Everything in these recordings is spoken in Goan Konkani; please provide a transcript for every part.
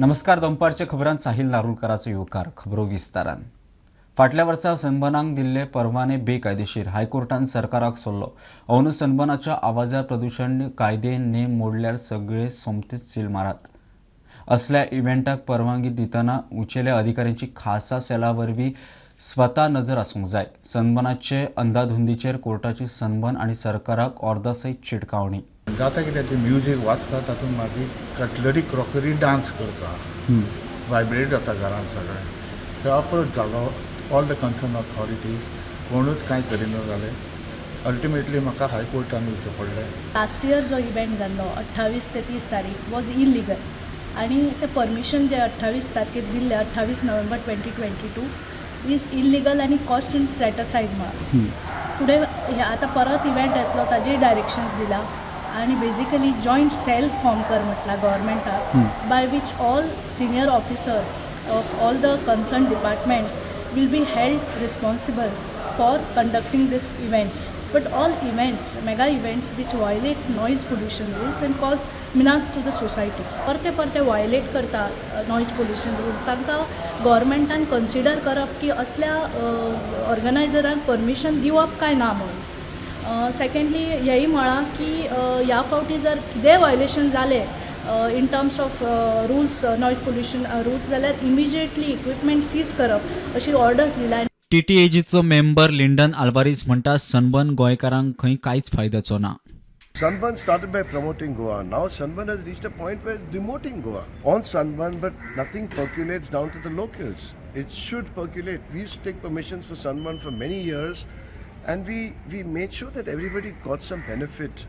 नमस्कार, दनपारच्या खबरांत साहिल नारुलकराचो येवकार. खबरो विस्तारान. फाटल्या वर्सा सनबर्नाक दिल्ले परवाने बेकायदेशीर, हायकोर्टान सरकाराक सल्लो. अंदू सनबर्नाच्या आवाजा प्रदुशण कायदे नेम मोडल्यार सगळे सोमतेच सील मारात. असल्या इव्हेंटाक परवानगी दितना उंचेल्या अधिकाऱ्यांची खासा सेला वरवीं स्वता नजर आसूंक जाय. सनबर्नाचे अंदाधुंदीचेर कोर्टाची सनबर्न आनी सरकाराक ऑर्दा सयत शिटकावणी. जाता कितें, तें म्युजीक वाजता, तातूंत मागीर कटलरी क्रॉकरी डान्स करता, वायब्रेट जाता घरांत सगळें. सो अप्रोच जालो ऑल the concern authorities, कोणूच कांय करिना जाले. अल्टिमेटली म्हाका हायकोर्टान वयचें पडलें. लास्ट इयर जो इव्हेंट जाल्लो 28 ते 30 तारीख वॉज इलिगल आनी ते परमिशन जे 28 तारखेर दिल्ले, 28 नोव्हेंबर 2022, is illegal आनी कॉस्ट अँड सेट असायड म्हळां. फुडें हे आतां परत इव्हेंट येतलो, ताजेय डायरेक्शन्स दिला आनी बेजिकली जॉयंट सेल फॉर्म कर म्हटलां गव्हर्मेंटाक, by which all senior officers of all the concern departments will be held responsible for conducting these events. But all events, mega events which violate noise pollution rules and cause menace to the society, परते परते व्हायलेट करता नॉयज पोल्युशन रूल, तांकां गव्हर्मेंटान कन्सिडर करप की असल्या ऑर्गनायझरांक परमिशन दिवप काय ना म्हणून. सेकंडली, हेंय म्हळां की ह्या फावटी जर कितेंय व्हायलेशन जालें in terms of rules, noise pollution rules, जाल्यार इमिजिएटली इक्विपमेंट सीज करप अशी ऑर्डर्स दिल्या. टीटीएजीचो मेंबर लिंडन आल्वारीस म्हणटा, सनबर्न गोंयकारांक खंय कांयच फायद्याचो ना. Sunburn started by promoting Goa. Now Sunburn has reached a point where it's demoting Goa. On Sunburn, but nothing percolates down to the locals. It should percolate. We used to take permissions for Sunburn for many years and we made sure that everybody got some benefit.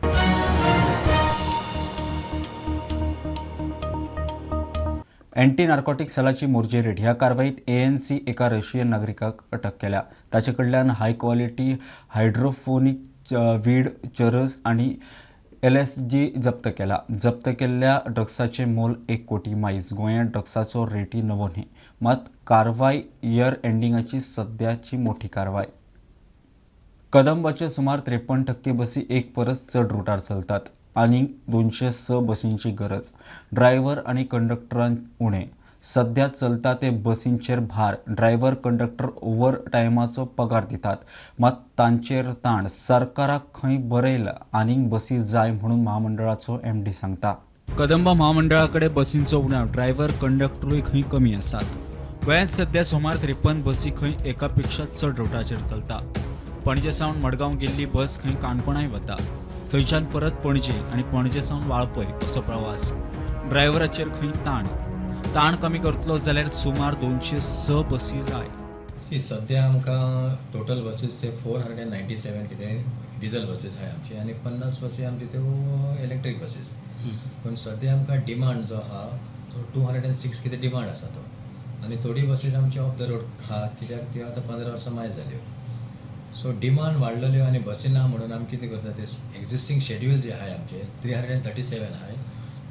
Anti narcotic सेलाची मोर्जे रेड. ह्या कारवाईत एएनसी एका रशियन नागरिकाक अटक केल्या. ताचे कडल्यान हाय क्वॉलिटी हायड्रोपोनीक वीड, चरस आनी एलएसडी जप्त केला. जप्त केल्ल्या ड्रग्साचें मोल 1 कोटी मायज. गोंयांत ड्रग्साचो रेटी नवो न्ही, मात कारवाय इयर एंडिंगाची सद्याची मोठी कारवाय. कदंबाचे सुमार 53% बसी एक परस चड रुटार चलतात. आनीक 206 बसींची गरज. ड्रायव्हर आनी कंडक्टरां उणे. सध्या चलता ते बसींचेर भार. ड्रायव्हर, कंडक्टर ओव्हर टायमाचो पगार दितात, मात तांचेर ताण. सरकाराक खंय बरयला, आनीक बसी जाय म्हणून महामंडळाचो एमडी सांगता. कदंबा महामंडळा कडेन बसींचो उणाव. ड्रायव्हर, कंडक्टरूय खंय कमी आसात. गोंयांत सध्या सुमार 53 बसी खंय एका पेक्षा चड रुटाचेर चलता. पणजे सावन मडगांव गेल्ली बस खंय काणकोणाय वता, थंयच्यान परत पणजे आनी पणजे सावन वाळपय असो प्रवास. ड्रायव्हराचेर खंय ताण. ताण कमी करतलो जाल्यार सुमार 206 बसी जाय. सी, सद्या आमकां टोटल बसीस ते 497 कितें डिझल बसीस आहाय आमची आनी 50 बसी आमची त्यो इलेक्ट्रीक बसीस. पूण सद्या आमकां डिमांड जो आहा तो 206 कितें डिमांड आसा तो आनी थोडी बसीस आमची ऑफ the road आहा, कित्याक त्यो आतां 15 वर्सां मायज जाल्यो. सो डिमांड वाडलेल्यो आनी बसी ना म्हणून आमी कितें करता, ते एग्जिस्टींग शेड्यूल जे आहाय आमचे 337 आहाय,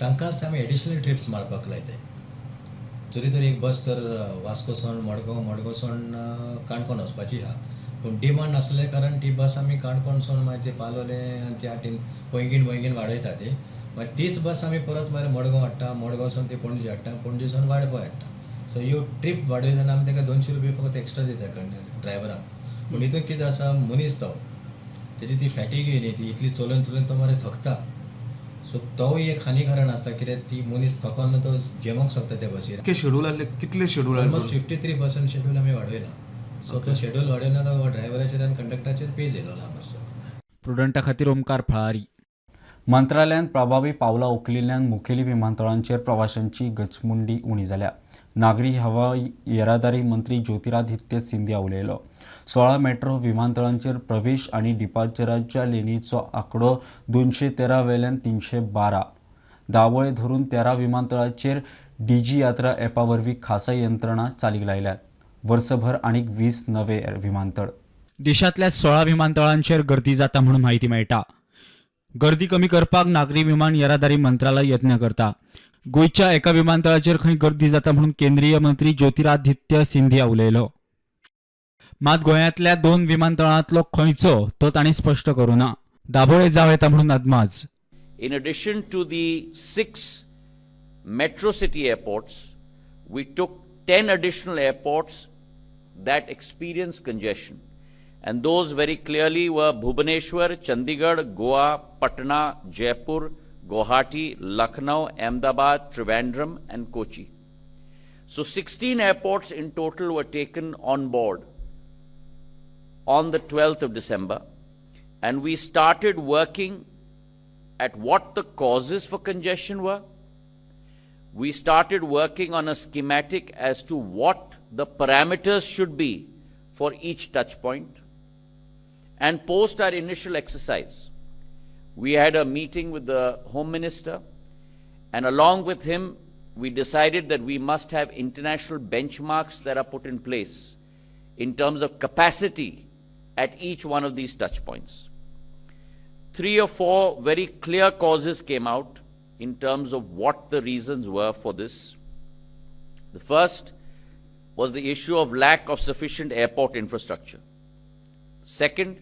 तांकांच आमी एडिशनल ट्रिप्स मारपाक लायताय. जरी तर एक बस तर वास्को सावन मडगांव, मडगांव सावन काणकोण वचपाची आहा, पूण डिमांड नासले कारण ती बस आमी काणकोण सावन मागीर ते पालोलें आनी त्या वाटेन पैंगीण पैंगीण वाडयता ती. मागीर तीच बस आमी परत मागीर मडगांव हाडटा, मडगांव सावन ती पणजे हाडटा, पणजे सावन वाळपय हाडटा. सो ह्यो ट्रीप वाडयतना आमी ताका 200 रुपया फकत एक्स्ट्रा दिता ड्रायव्हराक. पूण हितून कितें आसा, मनीस तो तेजी ती फॅटीग न्ही, ती इतली चलोवन चलोवन तो मरे थकता. सो तोय एक हानिकारण आसता, कित्याक ती मनीस थकोन तो जेवंक शकता त्या बसीर. कितके शेड्यूल आसले, कितले शेड्यूल? ऑलमोस्ट 53% शेड्यूल आमी वाडयला. सो तो शेड्यूल वाडयला काय ड्रायव्हराचेर आनी कंडक्टराचेर पेज येयलो आहा मातसो. प्रुडंटा खातीर ओमकार फळारी. मंत्रालयान प्रभावी पावलां उखलिल्ल्यान मुखेली विमानतळांचेर प्रवाशांची गचमुंडी उणी जाल्या. नागरी हवाई येरादारी मंत्री ज्योतिरादित्य सिंधिया उलयलो. 16 मेट्रो विमानतळांचेर प्रवेश आनी डिपार्चराच्या लेनीचो आंकडो 213 वेल्यान 312. दाबोळे धरून 13 विमानतळाचेर डीजी यात्रा ॲपा वरवीं खासा यंत्रणा चालीक लायल्यात. वर्सभर आनीक 20 नवे विमानतळ. देशांतल्या 16 विमानतळांचेर गर्दी जाता म्हणून म्हायती मेळटा. गर्दी कमी करपाक नागरी विमान येरादारी मंत्रालय यत्न करता. गोंयच्या एका विमानतळाचेर खंय गर्दी जाता म्हणून केंद्रीय मंत्री ज्योतिरादित्य सिंधिया उलयलो. मात गोंयांतल्या दोन विमानतळांतलो खंयचो तो तांणी स्पश्ट करूं ना. दाबोळे जावं येता म्हणून अदमाज. In addition to the six metro city airports, we took 10 additional airports that experienced congestion. And those very clearly were Bhubaneswar, Chandigarh, Goa, Patna, Jaipur, Guwahati, Lucknow, Ahmedabad, Trivandrum, and Kochi. So 16 airports in total were taken on board on the 12th of December. And we started working at what the causes for congestion were. We started working on a schematic as to what the parameters should be for each touch point. And post our initial exercise, we had a meeting with the Home Minister, and along with him, we decided that we must have international benchmarks that are put in place in terms of capacity at each one of these touch points. Three or four very clear causes came out in terms of what the reasons were for this. The first was the issue of lack of sufficient airport infrastructure. Second,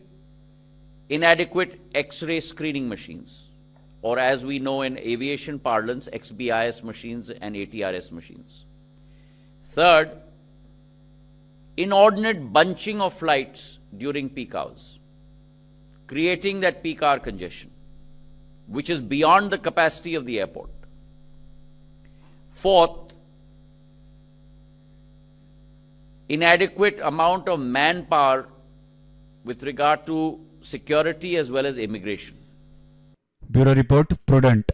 inadequate X ray screening machines, or as we know in aviation parlance, XBIS machines and ATRS machines. Third, inordinate bunching of flights during peak hours, creating that peak hour congestion, which is beyond the capacity of the airport. Fourth, inadequate amount of manpower with regard to security as well as immigration. Bureau report, Prudent.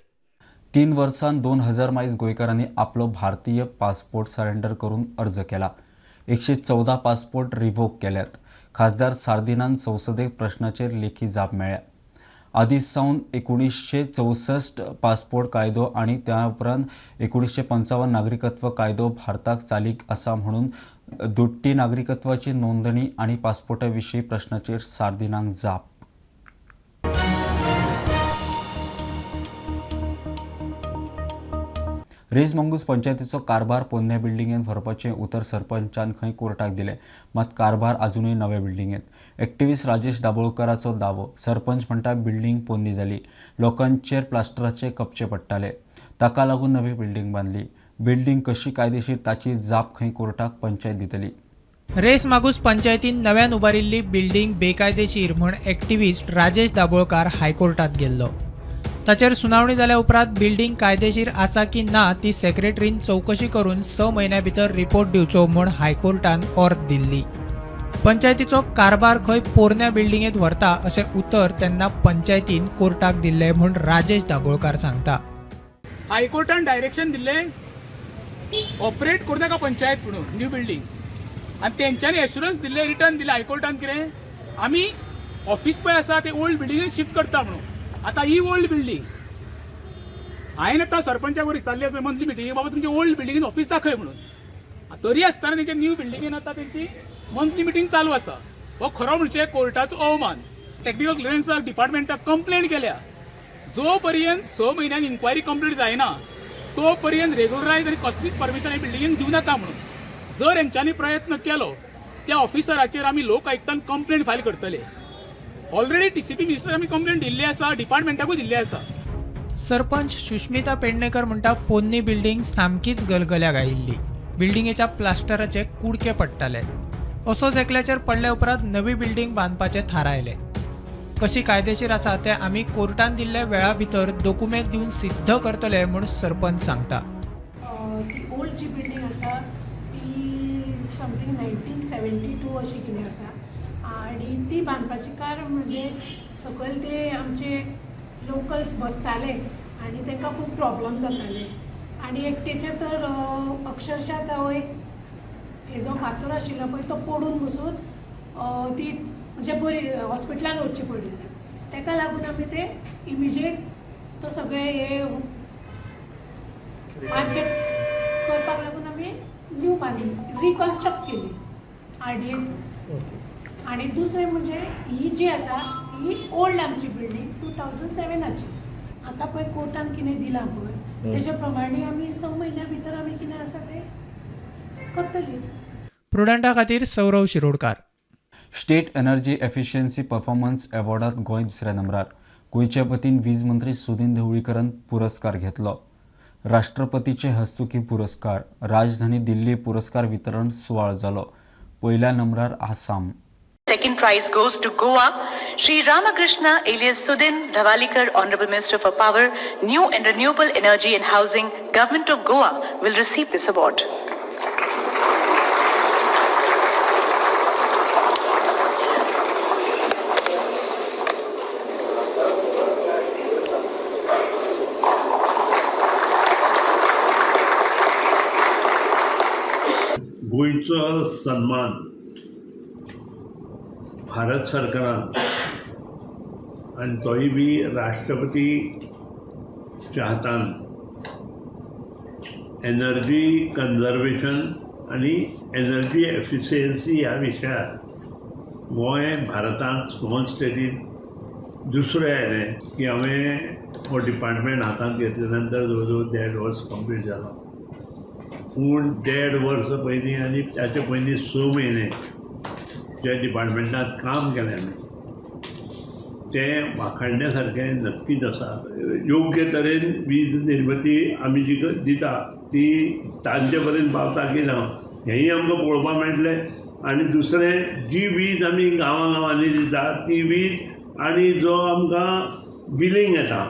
3 वर्सांत 2000 मायज गोंयकारांनी आपलो भारतीय पासपोर्ट सरेंडर करून अर्ज केला. 114 पासपोर्ट रिव्होक केल्यात. खासदार सार्दिनान संसदेत प्रश्नाचेर लेखी जाप मेळ्ळ्या. आदी सावन 1964 पासपोर्ट कायदो आनी त्या उपरांत 1955 नागरिकत्व कायदो भारताक चालीक आसा म्हणून दोट्टी नागरिकत्वाची नोंदणी आनी पासपोर्टा विशीं प्रश्नाचेर सार्दिनाक जाप. रेस मंगूस पंचायतीचो कारभार पोन्न्या बिल्डिंगेंत व्हरपाचें उतर सरपंचान खंय कोर्टाक दिलें, मात कारभार आजुनूय नव्या बिल्डिंगेंत. एक्टिविस्ट राजेश दाबोळकराचो दावो. सरपंच म्हणटा, बिल्डिंग पोन्नी जाली, लोकांचेर प्लास्टराचे कपचे पडटाले, ताका लागून नवी बिल्डिंग बांदली. बिल्डिंग कशी कायदेशीर ताची जाप खंय कोर्टाक पंचायत दितली. रेस मागूस पंचायतीन नव्यान उबारिल्ली बिल्डिंग बेकायदेशीर म्हूण एक्टिविस्ट राजेश दाबोळकार हायकोर्टात गेल्लो. ताचेर सुनावणी जाल्या उपरांत बिल्डिंग कायदेशीर आसा की ना ती सेक्रेटरीन चवकशी करून 6 म्हयन्या भितर रिपोर्ट दिवचो म्हूण हायकोर्टान ऑर्द दिल्ली. पंचायतीचो कारभार खंय पोरण्या बिल्डिंगेत व्हरता अशें उतर तेन्ना पंचायतीन कोर्टाक दिल्लें म्हूण राजेश दाबोळकार सांगता. हायकोर्टान डायरेक्शन दिल्लें, ऑपरेट करूं नाका पंचायत म्हणून न्यू बिल्डींग. आनी तेंच्यांनी एश्युरन्स दिल्लें, रिटर्न दिलें हायकोर्टान, कितें आमी ऑफिस पळय आसा ते ओल्ड बिल्डिंगेन शिफ्ट करता म्हणून. आतां ही ओल्ड बिल्डींग, हांवें आतां सरपंचा बरोबर विचारलें आसा मंथली मिटींग, बाबा तुमचे ओल्ड बिल्डिंगेन ऑफिस दाखय म्हणून. तरी आसतना तेंच्या न्यू बिल्डिंगेन आतां तेंची मंथली मिटींग चालू आसा. हो खरो म्हणजे कोर्टाचो अवमान. टॅक्निकल क्लियरन्साक डिपार्टमेंटाक कंप्लेन केल्या. जो पर्यंत 6 म्हयन्यान इन्क्वायरी कंप्लीट जायना तो पर्यंत रेग्युलरायज आनी कसलीच परमिशन ह्या बिल्डिंगेक दिवं नाका म्हणून. जर हेंच्यांनी प्रयत्न केलो, त्या ऑफिसराचेर आमी लोक आयुक्तान कंप्लेन फायल करतले. ऑलरेडी टीसीपी मिनिस्टर आमी कंप्लेन दिल्ली आसा, डिपार्टमेंटाकूय दिल्ली आसा. सरपंच सुष्मिता पेडणेकर म्हणटा, पोन्नी बिल्डिंग सामकीच गलगल्याक आयिल्ली. बिल्डिंगेच्या प्लास्टराचे कुडके पडटाले. असोच एकल्याचेर पडल्या उपरांत नवी बिल्डिंग बांदपाचें थारायलें. कशी कायदेशीर आसा तें आमी कोर्टान दिल्ल्या वेळा भितर दोकुमेंत दिवन सिद्ध करतले म्हूण सरपंच सांगता. ती ओल्ड जी बिल्डींग आसा ती समथींग 1972 अशी कितें आसा आनी ती बांदपाचें कारण म्हणजे सकयल ते आमचे लोकल्स बसताले आनी तांकां खूब प्रॉब्लम जाताले. आनी एकटेचेर तर अक्षरशा तो एक हेजो फातर आशिल्लो पळय, तो पडून बसून ती म्हणजे बरी हॉस्पिटलान वचची पडिल्ली. ताका लागून आमी ते इमिजिएट तो सगळे हे मार्केट करपाक लागून आमी न्यू बांदली, रिकन्स्ट्रक्ट केली आरडीए. आनी दुसरें म्हणजे ही जी आसा ही ओल्ड आमची बिल्डींग 2007आची. आतां पळय कोर्टान कितें दिलां पळय, तेज्या प्रमाणे आमी 6 म्हयन्या भितर आमी कितें आसा तें करतली. प्रुडंटा खातीर Saurav Shirodkar. State energy efficiency performance अवॉर्डात गोंय दुसऱ्या नंबरार. गोंयच्या वतीन वीज मंत्री सुदिन ढवळीकरान पुरस्कार घेतलो. राष्ट्रपतीचे हस्तुकी पुरस्कार. राजधानी दिल्ली पुरस्कार वितरण सुवाळो जालो. पयल्या नंबरार Assam. Second prize goes to Goa. Shri Ramakrishna alias Sudin Dhavalikar, Honorable Minister for Power, New and Renewable Energy and Housing, Government of Goa will receive this award. गोंयचो सन्मान भारत सरकारान आनी तोय बी राष्ट्रपतीच्या हातान एनर्जी कन्जर्वेशन आनी एनर्जी एफिशियन्सी ह्या विशयार गोंय भारतांत स्मॉल स्टेटीन दुसरें आयलें की हांवें हो डिपार्टमेंट हातांत घेतले नंतर जवळ जवळ 1.5 वर्स कंप्लीट जाला. पूण 1.5 वर्स पयलीं आनी ताचे पयलीं 6 म्हयने ज्या डिपार्टमेंटांत काम केलें आमी तें वाखाणण्या सारकें नक्कीच आसा. योग्य तरेन वीज निर्मिती आमी जी दिता ती तांचे पर्यंत पावता की ना हेंय आमकां पळोवपाक मेळटलें. आनी दुसरें, जी वीज आमी गांवां गांवांनी दिता ती वीज आनी जो आमकां बिलींग येता,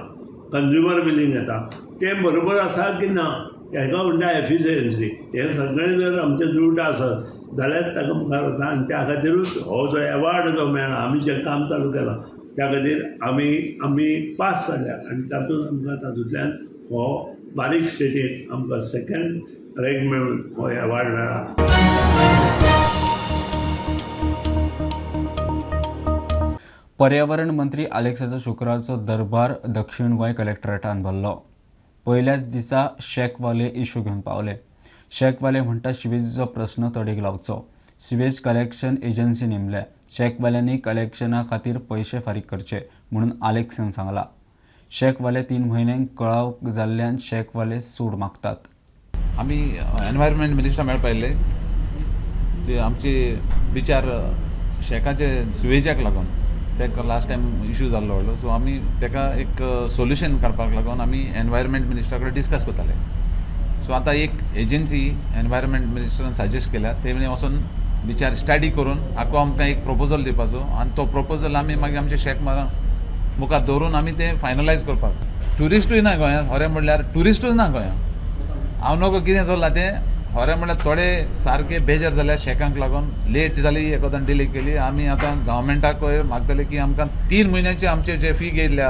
कंज्युमर बिलींग येता, तें बरोबर आसा की ना हेका म्हणटा एफिशियन्सी. हें सगळें जर आमचें जुळटा आसत जाल्यार ताका मुखार वता. आनी त्या खातीरूच हो जो एवॉर्ड जो मेळ्ळा, आमी जें काम चालू केलां त्या खातीर आमी आमी पास जाल्या आनी तातूंत आमकां तातूंतल्यान हो बारीक स्टेटीन आमकां सेकंड रँक मेळून हो एवॉर्ड मेळ्ळा. पर्यावरण मंत्री आलेक्साचो शुक्रारचो दरबार दक्षिण गोंय कलेक्टरेटान भरलो. पयल्याच दिसा शॅकवाले इशू घेवन पावले. शॅकवाले म्हणटा सिवेजीचो प्रस्न तडीक लावचो. सिवेज कलेक्शन एजन्सी नेमल्या. शॅकवाल्यांनी कलेक्शना खातीर पयशे फारीक करचे म्हणून आलेक्सान सांगला. शॅकवाले 3 म्हयन्यांक कळाव जाल्ल्यान शॅकवाले सूड मागतात. आमी एनवायरमेंट मिनिस्टर मेळपा आयिल्ले, जे आमचे विचार शॅकाचे सिवेजाक लागून ताका लास्ट टायम इशू जाल्लो व्हडलो. सो आमी ताका एक सोल्युशन काडपाक लागून आमी एनवायरमेंट मिनिस्टरा कडेन डिस्कस करताले. सो आतां एक एजन्सी एनवायरमेंट मिनिस्टरान सजेस्ट केल्या, तेणी वचून विचार स्टडी करून आको आमकां एक प्रपोजल दिवपाचो आनी तो प्रपोजल आमी मागीर आमचे शेक मुखार दवरून आमी तें फायनलायज करपाक. ट्युरिस्टूय ना गोंयांत, खरें म्हणल्यार ट्युरिस्टूय ना गोंयांत. हांव नको कितें चल्लां तें, खरें म्हणल्यार थोडे सारके बेजार जाल्या शेकांक लागून लेट जाली, एकोदान डिले केली. आमी आतां गव्हर्मेंटाकूय मागतले की आमकां 3 म्हयन्याचे आमचे जे फी घेयल्या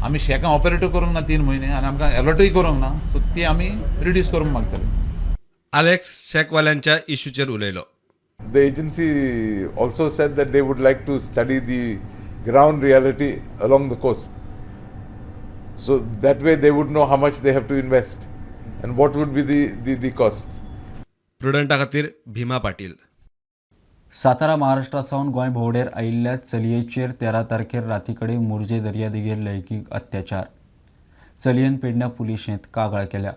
आमी शेकां ऑपरेटूय करूंक ना 3 म्हयने आनी आमकां एलॉटूय करूंक ना, सो ती आमी रिड्यूस करूंक मागतले. आलेक्स शॅकवाल्यांच्या इशूचेर उलयलो. The agency also said that they would like to study the ground reality along the coast. So that way they would know how much they have to invest and what would be the costs. प्रुडंटा खातीर भीमा पाटील. सातारा महाराष्ट्रा सावन गोंय भोंवडेर आयिल्ल्या चलयेचेर 13 तारखेर राती कडेन मोरजे दर्यादेगेर लैंगीक अत्याचार. चलयेन पेडण्यां पुलिशेंत कागाळ केल्या.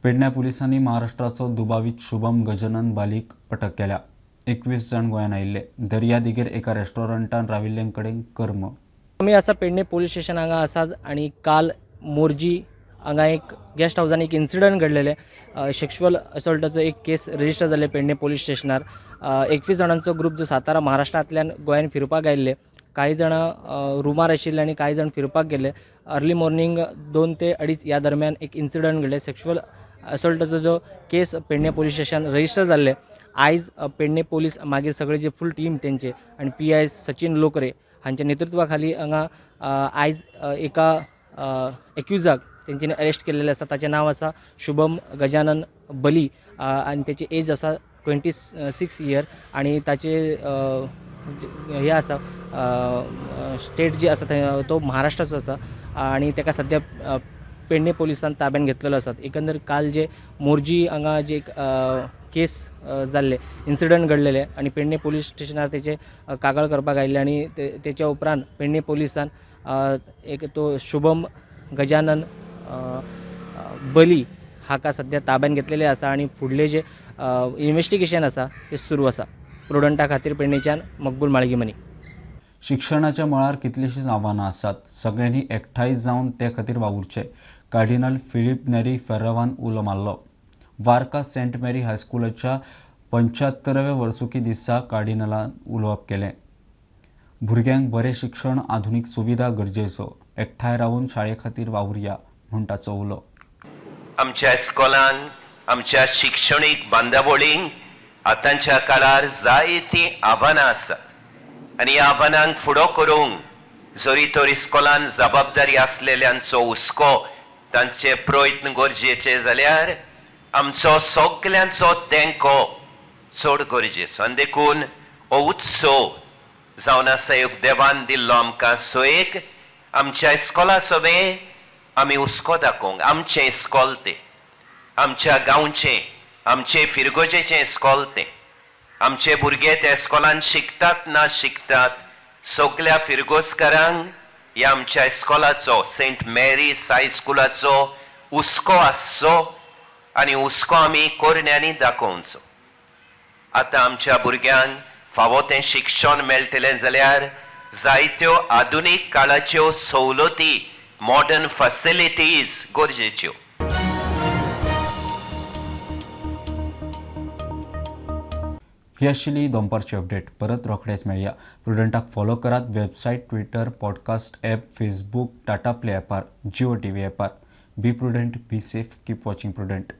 पेडण्यां पुलिसांनी महाराष्ट्राचो दुबावीत शुभम गजानन बालीक अटक केल्या. 21 जाण गोंयांत आयिल्ले. दर्यादेगेर एका रेस्टॉरंटान राविल्ले कडेन कर्म. आमी आसा पेडणे पोलीस स्टेशन हांगा आसात आनी काल मोरजी हांगा एक गेस्ट हावजान एक इन्सिडंट घडलेले. सेक्शुअल असॉल्टाचो एक केस रजिस्टर जाल्ले पेडणे पोलीस स्टेशनार. 21 जाणांचो ग्रूप जो सातारा महाराष्ट्रांतल्यान गोंयान फिरपाक आयिल्ले. कांय जाणां रुमार आशिल्ले आनी कांय जाण फिरपाक गेल्ले. अर्ली मॉर्निंग 2 ते 2.5 ह्या दरम्यान एक इन्सिडंट घडले. सेक्शुअल असॉल्टाचो जो केस पेडणे पोलीस स्टेशन रजिस्टर जाल्ले. आयज पेडणे पोलीस मागीर सगळे जे फूल टीम तेंचे आनी PI Sachin Lokre हांच्या नेतृत्वा खाली हांगा आयज एका एक्युजाक तेंच्यांनी अरेस्ट केल्लेले आसा. ताचें नांव आसा शुभम गजानन बली आनी तेची एज आसा 26 इयर आनी ताचे हे आसा स्टेट जी आसा तो महाराष्ट्राचो आसा आनी ताका सद्या पेडणे पोलिसान ताब्यान घेतलेलो आसा. एकंदर काल जे मोरजी हांगा जे एक केस जाल्ले, इन्सिडंट घडलेले आनी पेडणे पोलीस स्टेशनार तेचे कागाळ करपाक आयिल्ले आनी तेच्या उपरांत पेडणे पोलिसान एक तो शुभम गजानन बली हाका सद्या ताब्यान घेतलेले आसा आनी फुडले जे इन्वेस्टिगेशन आसा ते सुरू आसा. प्रुडंटा खातीर पेडणेच्यान मकबूल माळगीमनी. शिक्षणाच्या मळार कितलींशींच आव्हानां आसात. सगळ्यांनी एकठांय जावन ते खातीर वावुरचें. कार्डिनल फिलीप नेरी फेर्रावान उलो मारलो. वार्का सेंट मेरी हायस्कुलाच्या 75व्या वर्सुकी दिसा कार्डिनलान उलोवप केलें. भुरग्यांक बरें शिक्षण, आधुनीक सुविधा गरजेचो, एकठांय रावन शाळे खातीर वावुरया म्हूण ताचो उलो. आमच्या इस्कोलांक, आमच्या शिक्षणीक बांदावळींक आतांच्या काळार जायतीं आव्हानां आसात आनी ह्या आव्हानांक फुडो करूंक जरी तर इस्कोलान जबाबदारी आसलेल्यांचो हुस्को, तांचे प्रयत्न गरजेचे जाल्यार आमचो सगल्यांचो तेंको चड गरजेचो. आनी देखून हो उत्सव जावन आसा एक देवान दिल्लो आमकां सोयेक आमच्या इस्कोला सवें आमी हुस्को दाखोवंक. आमचें इस्कोल तें, आमच्या गांवचें, आमचे फिरगोजेचें इस्कोल तें. आमचे भुरगे त्या इस्कोलान शिकतात ना शिकतात, सगल्या फिरगोजकारांक ह्या आमच्या इस्कोलाचो, सेंट मेरीस हायस्कुलाचो हुस्को आसचो आनी हुस्को आमी कोरण्यांनी दाखोवचो. आतां आमच्या भुरग्यांक फावो तें शिक्षण मेळटलें जाल्यार जायत्यो आधुनीक काळाच्यो सवलती, मॉडर्न फॅसिलिटीज गरजेच्यो. ही आशिल्ली दनपारची अपडेट. परत रोखडेच मेळया. प्रुडंटाक फॉलो करात website, Twitter, podcast app, Facebook, Tata play ॲपार, जिओ TV ॲपार. Be prudent, be safe, keep watching Prudent.